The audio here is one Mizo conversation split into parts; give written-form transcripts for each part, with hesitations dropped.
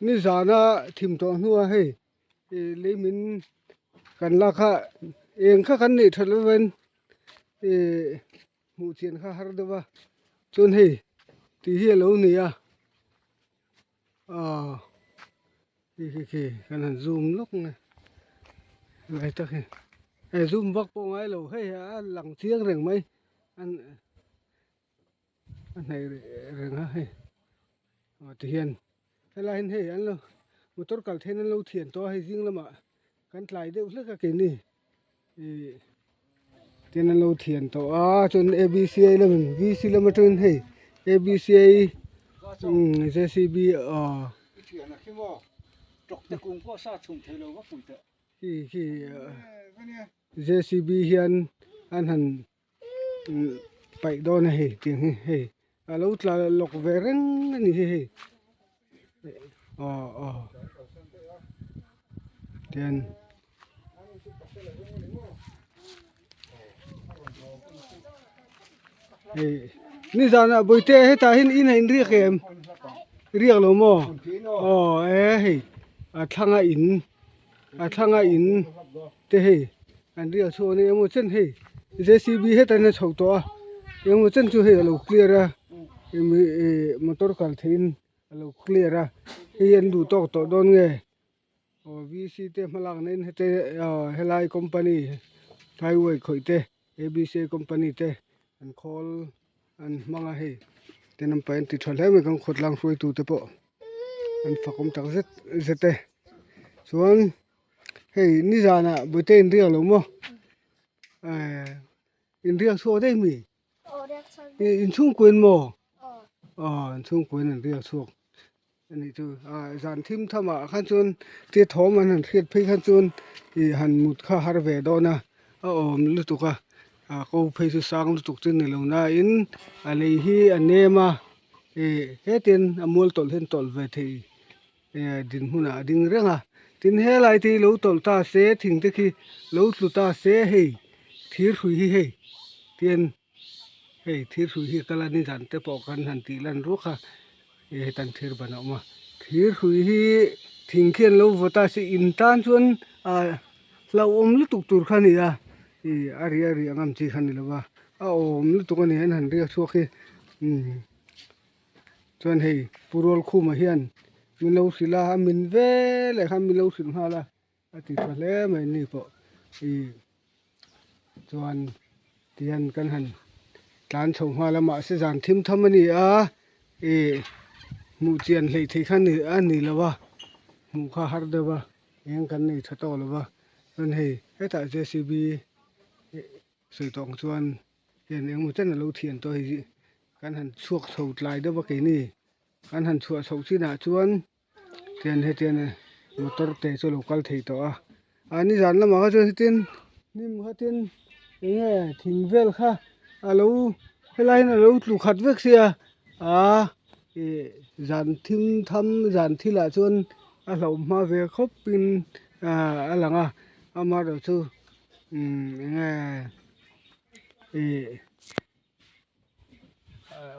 Nizana thim tawh hnua hei ih lei min kan lak kha eng kha kan neih that lo vin ih hmuh chian kha har deuh a chuan hei tih hi a lo ni a aw khi khi khi kan han zoom lawk mai lai tak hi hei zoom vak pawh ngai lo hei a lang chiang reng mai an. A hnaih reng a hei aw tihian helai hian hei an lo motor kal theih in an lo thian tawh a hei zing lamah kan tlai deuh hlek a keini ih tin an lo thian tawh a chuan A B C I lamin V C lam atangin hei A B C I umm J C B aw khi khi J C B hian an han. Paih dawn a hei tiang hi hei a lo tla lawk ve reng a ni hi hei aw aw tian hei nizanah bawihte hetah hian in a inriak em riak lo maw aw e hei a thlanga in a thlanga in. Te hei an riak chhuak a ni emaw chen hei JCB hetah hian a chho tawh a engemaw chen chu hei a lo clear a ih motor kal theihin a lo clear a hei an duh tawk tawh dawn nge aw VC te hmalak na in hete aw helai company highway khawih te ABC company te an khawl an hmang a hei tin an paih an ti tha hle mai kan khawtlang hruaitu te pawh an fakawm tak zet zet e chuan. Hei nizanah bawihte in riak lo maw eh in riak chhuak daih mi in chhungkua in maw aw in chhungkua in an riak chhuak a nih chu ah zan thim tham ah khan chuan thil thawm an han hriat phei khan chuan ih han mut kha har ve dawn a a awm lutuk a ah ko phei chu sang lutuk chu ni lo nain a lei hi a nem a ih hetin a mual tawlh hian tawlh ve thei. Eh dinhmunah a ding reng a tin helai te hi lo tawlh ta se thing te khi lo tlu ta se hei thir hrui hi hei tian hei thir hrui hi kal a ni dan te pawh kan han tih lan ruak a eh hetan thir ban a awm a thir hrui hi thing khi an lo vaw ta se in tan chuan ah hlauhawm lutuk tur kha a ni a ih a ri a ri ang ang chi kha a ni lo va a awm lutuk a ni an han riak chhuak hi umm. Chuan hei Pu Rualkhuma hian min lo hrilh a, a min veleh khan min lo hrilh nghal a, a ti tha hle mai ni pawh ih chuan tihian kan han tlan chho nghal a mahse zan thim tham a ni a ih hmuh chian hleih theih kha a ni lo a hmuh kha har deuh a eng kan nei tha tawk lo va chuan hei hetah J C B sawi tawh ang chuan. Hian engemaw chen a lo thian tawh hei hi kan han chhuak chho tlai deuh a keini kan han chhuah chhoh chinah chuan tian hetiang motor te chu a lo kal thei tawh a a nizan lamah kha chuan hetin hnim khatin eng nge thing vel kha a lo helai hian a lo tlu khat vek sia a ih zan thim tham zan thilah chuan a hlauh hma ve khawp in a lang a amaherawhchu umm eng nge. Ih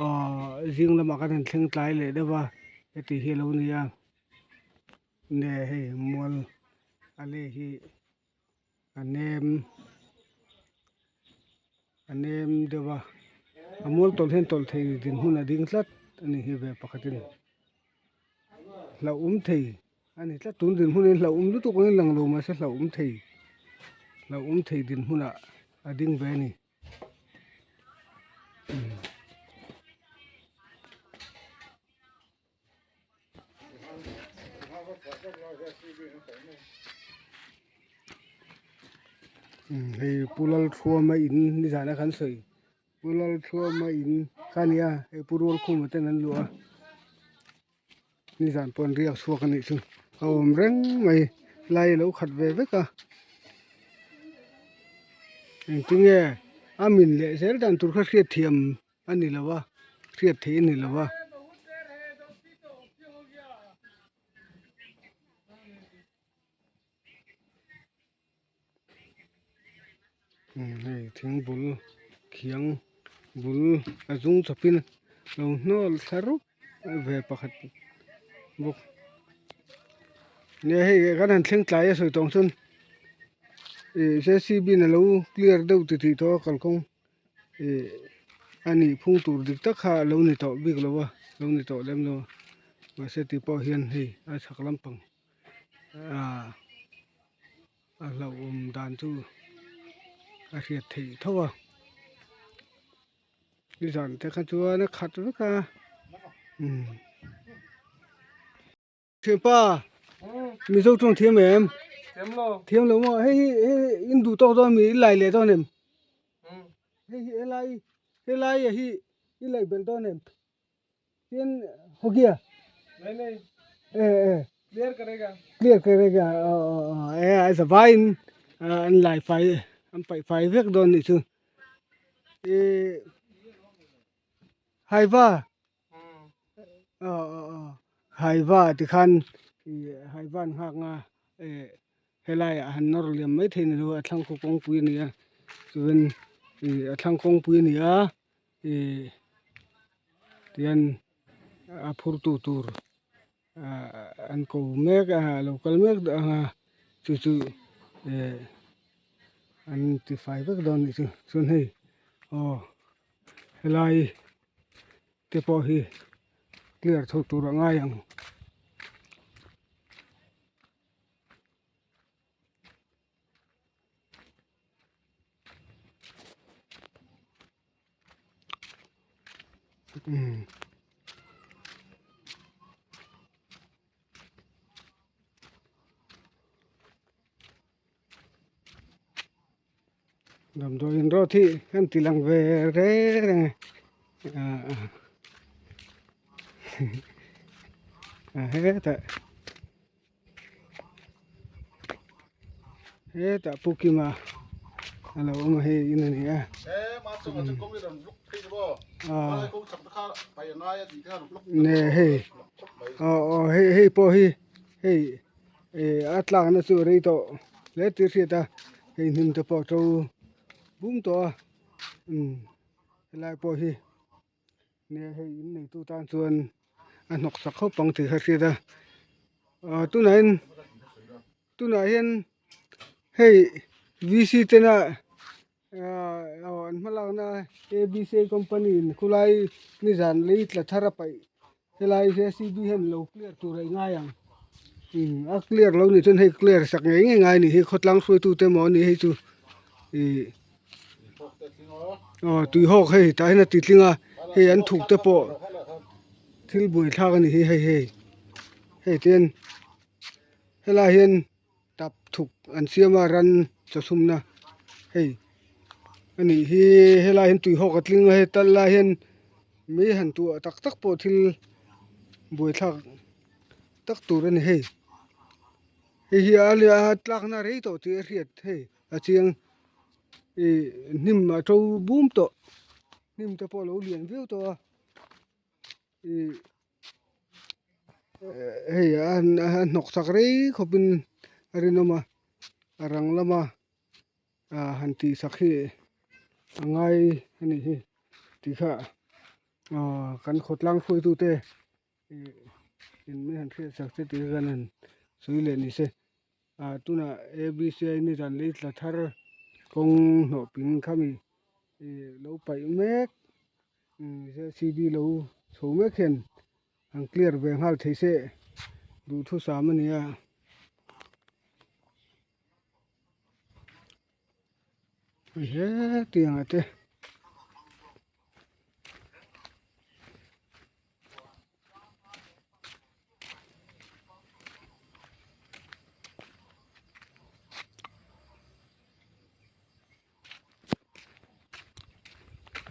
aw zing lamah khan an thleng tlai leh deuh a heti hi a lo ni a nge hei mual a lei hi a nem a nem deuh a a mual tawlh hian tawlh thei dinhmun a ding tlat a ni hi ve pakhatin hlauhawm thei a ni tlat tun dinhmun hi hlauhawm lutuk angin lang lo mahse hlauhawm thei hlauhawm thei dinhmunah a ding ve a ni. Hei Pu Lalthuama in nizana kan sawi. Pu Lalthuama in kha a nia hei Pu Rualkhuma ten an luah a nizan pawh an riak chhuak a nih chu a awm reng mai lai a lo khat ve vek a engtinge a min leh zel dan tur kha hriat thiam a ni lo a hriat theih a ni lo a. Hei thing bul khiang bul a zum chawpin lo hnawl thla rup ve pakhat bawk. Nia hei kan han thleng tlai a sawi tawng chuan ih JCB in alo clear deuh ti tih tawh a kalkawng ih a nih phung tur dik tak kha alo ni tawh bik lo a lo ni tawh lem lo a mahse tih pawh hian hei a chhak lampang ah a hlauhawm dan chu a hriat theih tho a. Nizan te kha chuan a khat vek a umm thianpa mizo tawng thiam em thiam lo thiam lo maw hei hi hei in duh tawk dawn mi i lai leh dawn em hei hi helai helai a hi i laih belh dawn em tin hogia nahi nahi e e clear karega clear karega aw aw aw e a zavaiin an lai fai an paih fai vek dawn nih chu Ih Haiva aw aw aw Haiva tikhan ih Haiva an nghak nga eh helaiah han nawr liam mai thei ni lo a thlang khaw kawngpui a ni a chuan ih a thlang kawngpui a ni a ih tihian a phurtu tur ah an ko mek a a lo kal mek ang a chu chu eh an ti fai vek dawn anih chu chuan hei aw helai te pawh hi clear chho tur a ngai ang. Damdawiin rawt hi kan ti lang ve reng reng a ah hetah hetah pu kima a lo awm a hei in a ni a ne hei aw aw hei hei pawh hi hei eh a tlakna chu a rei tawh hle tih a hriat a hei hnim te pawh a to bum tawh a umm helai pawh hi. Nia hei in neitu tan chuan a hnawk sak khawp ang tih kha hriat a ah tunah hian tunah hian hei V C tena ah aw an hmalakna A B C company in khulai nizan lei tla thar a paih helai J C B hian lo clear tur a i ngai ang umm a clear lo nih chuan hei clear sak ngei ngei ngai a nih hi khawtlang hruaitute emaw a nih hei chu ih. Aw tui hawk hei tah hian a ti tling a hei an thuk te pawh thil buai thlak a ni hi hei hei hei te hian helai hian tap thuk an siam a ran chawchhumna hei a nih hi helai hian tui hawk a tling a hei tal lai hian mei han tuah tak tak pawh thil buai thlak tak tur a ni hei hei hi a tlakna rei tawh tih a hriat hei. A chiang ih hnim a to bum tawh hnim te pawh a lo lian viau tawh a ih hei a hnawk chak rei khawp in a rinawm a a rang lama ah han tih sak hi a ngai a nih hi tih kha ah kan khawtlang hruaitu te ih in min han hriat sak che tih kha kan han sawi leh ni se. Ah tunah abc a in zan lei tla thar kawng hnawh ping khami ih lo paih mek jcb lo chho mek hian an clear ve nghal thei se duhthusam a ni a. Hetiang ah te.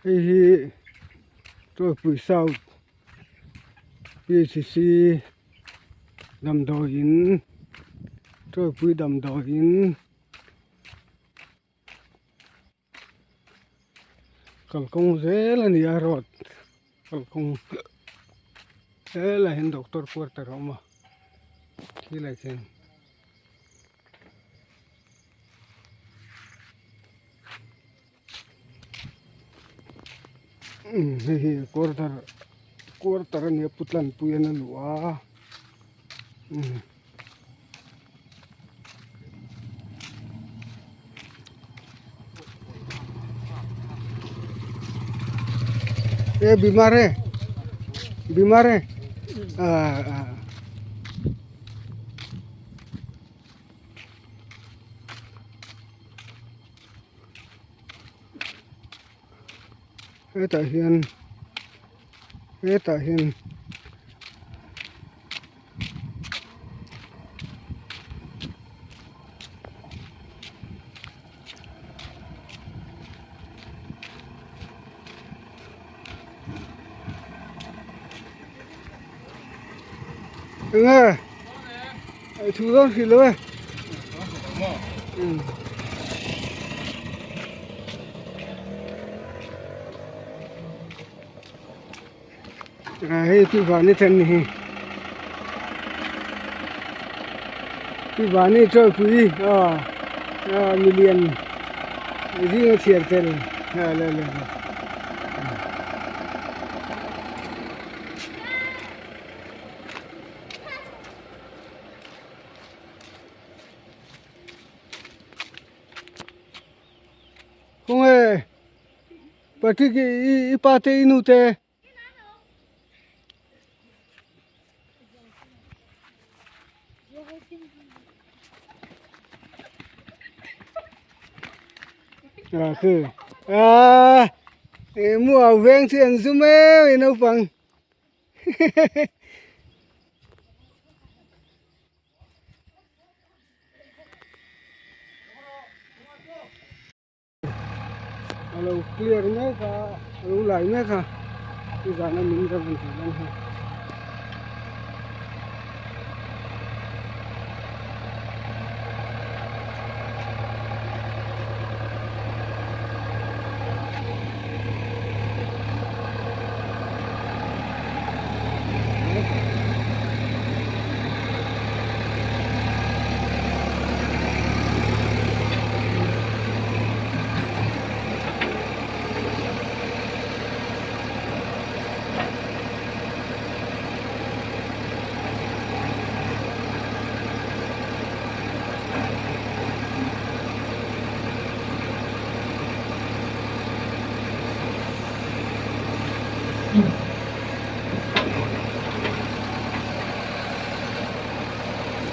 Hei hi Tualpui South P H C damdawiin Tualpui damdawiin. Kalkawng zel a ni a road kalkawng helaiah hian doctor quarter a awm a khilaiah khian. Hei hi quarter quarter a ni a putlanpui an a luh a. ये बीमार है बीमार है हाँ हाँ hetah hian hetah hian Enge thu dawn hrih lo e. Hei pi vani ten ni hi. Pi vani chawi pui a milian zinga chhiar tel le le le. Khawnge Patrick i pa te i nu te. À khử à mua veng chuyện zoom ấy naupang a lo clear mek a a lo lai mek a nizan a min ka van tih lan hi.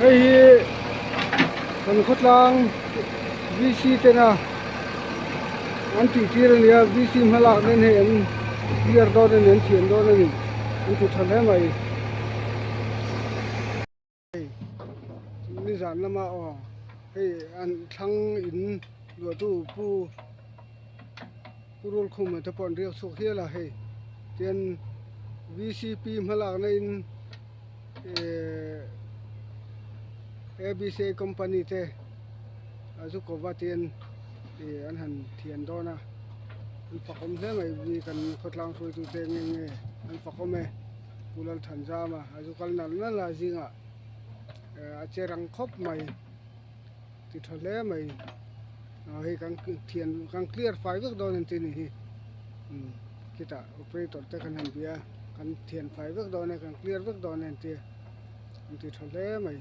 Hei hi kan khawtlang VC tena an tih tir a nia VC hma lak nen hei an clear dawn a ni an thiam dawn a ni an ti tha hle mai. Hei nizan lama aw hei an thlang in luahtu pu pu Rulkhuma te pawh an riak chhuak hial a hei tian VCP hma lakna in ehh ABC company te a zu kova tian ih an han thian dawn a an fakawm hle mai mi kan khawtlang hruaitu te nge nge an fakawm e. Pu Lalthanzama a zu kal nalh nalh a zingah a che rang khawp mai ti tha hle mai hei kan thian kan clear fai vek dawn an ti ni hi khitah operator te kan han bia a kan thian fai vek dawn e kan clear vek dawn e an ti a an ti tha hle mai.